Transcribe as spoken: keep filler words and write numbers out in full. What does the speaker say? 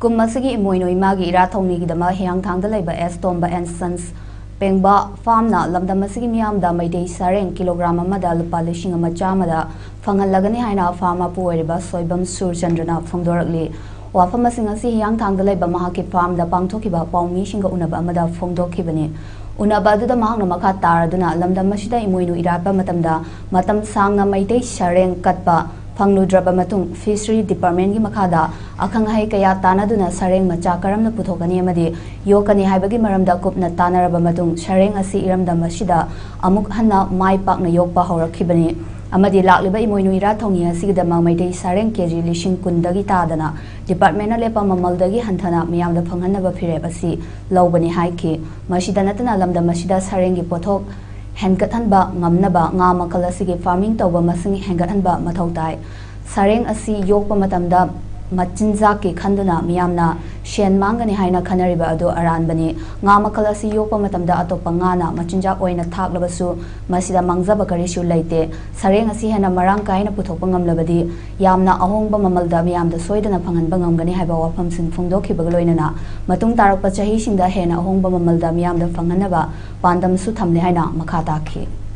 ꯀꯨꯝ ꯑꯁꯤꯒꯤ ꯏꯃꯣꯏꯅꯨ ꯏꯃꯥꯒꯤ ꯏꯔꯥꯠ ꯊꯧꯅꯤꯒꯤꯗꯃꯛ ꯍꯤꯌꯥꯡꯊꯥꯡꯗ ꯂꯩꯕ ꯑꯦꯁ ꯇꯣꯝꯕ ꯑꯦꯟ ꯁꯟꯁ ꯄꯦꯡꯕ ꯐꯥꯔꯝꯅ ꯂꯝꯗꯝ ꯑꯁꯤꯒꯤ ꯃꯤꯌꯥꯝꯗ ꯃꯩꯇꯩ ꯁꯔꯦꯡ ꯀꯤꯂꯣꯒ꯭ꯔꯥꯝ ꯑꯃꯗ ꯂꯨꯄꯥ ꯂꯤꯁꯤꯡ ꯑꯃ ꯆꯥꯝꯃꯗ ꯐꯪꯍꯜꯂꯒꯅꯤ ꯍꯥꯏꯅ ꯐꯥꯔꯝ ꯃꯄꯨ ꯑꯣꯏꯔꯤꯕ ꯁꯣꯏꯕꯝ ꯁꯨꯔꯆꯟꯗ꯭ꯔꯅ ꯐꯣꯡꯗꯣꯔꯛꯂꯤ꯫ ꯋꯥꯐꯝ ꯑꯁꯤꯡ ꯑꯁꯤ ꯍꯤꯌꯥꯡꯊꯥꯡꯗ ꯂꯩꯕ ꯃꯍꯥꯛꯀꯤ ꯐꯥꯔꯝꯗ ꯄꯥꯡꯊꯣꯛꯈꯤꯕ ꯄꯥꯎꯃꯤꯁꯤꯡꯒ ꯎꯅꯕ ꯑꯃꯗ ꯐꯣꯡꯗꯣꯛꯈꯤꯕꯅꯤ꯫ ꯎꯅꯕ ꯑꯗꯨꯗ ꯃꯍꯥꯛꯅ ꯃꯈꯥ ꯇꯥꯔꯗꯨꯅ ꯂꯝꯗꯝ ꯑꯁꯤꯗ ꯏꯃꯣꯏꯅꯨ ꯏꯔꯥꯠꯄ ꯃꯇꯝꯗ ꯃꯇꯝ ꯁꯥꯡꯅ ꯃꯩꯇꯩ ꯁꯔꯦꯡ ꯀꯠꯄ ꯐꯪꯂꯨꯗ꯭ꯔꯕ ꯃꯇꯨꯡ ꯐꯤꯁꯔꯤ ꯗꯤꯄꯥꯔꯠꯃꯦꯟꯒꯤ ꯃꯈꯥꯗ ꯑꯈꯪ ꯑꯍꯩ ꯀꯌꯥ ꯇꯥꯟꯅꯗꯨꯅ ꯁꯔꯦꯡ ꯃꯆꯥ ꯀꯔꯝꯅ ꯄꯨꯊꯣꯛꯀꯅꯤ ꯑꯃꯗꯤ ꯌꯣꯛꯀꯅꯤ ꯍꯥꯏꯕꯒꯤ ꯃꯔꯝꯗ ꯀꯨꯞꯅ ꯇꯥꯟꯅꯔꯕ ꯃꯇꯨꯡ ꯁꯔꯦꯡ ꯑꯁꯤ ꯏꯔꯝꯗꯝ ꯑꯁꯤꯗ ꯑꯃꯨꯛ ꯍꯟꯅ ꯃꯥꯏ ꯄꯥꯛꯅ ꯌꯣꯛꯄ ꯍꯧꯔꯛꯈꯤꯕꯅꯤ ꯑꯃꯗꯤ ꯂꯥꯛꯂꯤꯕ ꯏꯃꯣꯏꯅꯨ ꯏꯔꯥꯠ ꯊꯧꯅꯤ ꯑꯁꯤꯒꯤꯗꯃꯛ ꯃꯩꯇꯩ ꯁꯔꯦꯡ ꯀꯦ ꯖꯤ ꯂꯤꯁꯤꯡ ꯀꯨꯟꯗꯒꯤ ꯇꯥꯗꯅ ꯗꯤꯄꯥꯔꯠꯃꯦꯟꯅ ꯂꯦꯞꯄ ꯃꯃꯜꯗꯒꯤ ꯍꯟꯊꯅ ꯃꯤꯌꯥꯝꯗ ꯐꯪꯍꯟꯅꯕ ꯐꯤꯔꯦꯞ ꯑꯁꯤ ꯂꯧꯕꯅꯤ ꯍꯥꯏꯈꯤ꯫ ꯃꯁꯤꯗ ꯅꯠꯇꯅ ꯂꯝꯗꯝ ꯑꯁꯤꯗ ꯁꯔꯦꯡꯒꯤ ꯄꯣꯠꯊꯣꯛ ꯍꯦꯟꯒꯠꯍꯟꯕ ꯉꯝꯅꯕ ꯉꯥ ꯃꯈꯜ ꯑꯁꯤꯒꯤ ꯐꯥꯔꯃꯤꯡ ꯇꯧꯕ ꯃꯁꯤꯡ ꯍꯦꯟꯒꯠꯍꯟꯕ ꯃꯊꯧ ꯇꯥꯏ꯫ ꯁꯔꯦꯡ ꯑꯁꯤ ꯌꯣꯛꯄ ꯃꯇꯝꯗ ꯃꯆꯤꯟꯖꯥꯛꯀꯤ ꯈꯟꯗꯨꯅ ꯃꯤꯌꯥꯝꯅ ꯁꯦꯟ ꯃꯥꯡꯒꯅꯤ ꯍꯥꯏꯅ ꯈꯟꯅꯔꯤꯕ ꯑꯗꯨ ꯑꯔꯥꯟꯕꯅꯤ꯫ ꯉꯥ ꯃꯈꯜ ꯑꯁꯤ ꯌꯣꯛꯄ ꯃꯇꯝꯗ ꯑꯇꯣꯞꯄ ꯉꯥꯅ ꯃꯆꯤꯟꯖꯥꯛ ꯑꯣꯏꯅ ꯊꯥꯛꯂꯕꯁꯨ ꯃꯁꯤꯗ ꯃꯥꯡꯖꯕ ꯀꯔꯤꯁꯨ ꯂꯩꯇꯦ꯫ ꯁꯔꯦꯡ ꯑꯁꯤ ꯍꯦꯟꯅ ꯃꯔꯥꯡ ꯀꯥꯏꯅ ꯄꯨꯊꯣꯛꯄ ꯉꯝꯂꯕꯗꯤ ꯌꯥꯝꯅ ꯑꯍꯣꯡꯕ ꯃꯃꯜꯗ ꯃꯤꯌꯥꯝꯗ ꯁꯣꯏꯗꯅ ꯐꯪꯍꯟꯕ ꯉꯝꯒꯅꯤ ꯍꯥꯏꯕ ꯋꯥꯐꯝꯁꯤꯡ ꯐꯣꯡꯗꯣꯛꯈꯤꯕꯒ ꯂꯣꯏꯅꯅ ꯃꯇꯨꯡ ꯇꯥꯔꯛꯄ ꯆꯍꯤꯁꯤꯡꯗ ꯍꯦꯟꯅ ꯑꯍꯣꯡꯕ ꯃꯃꯜꯗ ꯃꯤꯌꯥꯝꯗ ꯐꯪꯍꯟꯅꯕ ꯄꯥꯟꯗꯝꯁꯨ ꯊꯝꯂꯦ ꯍꯥꯏꯅ ꯃꯈꯥ ꯇꯥꯈꯤ꯫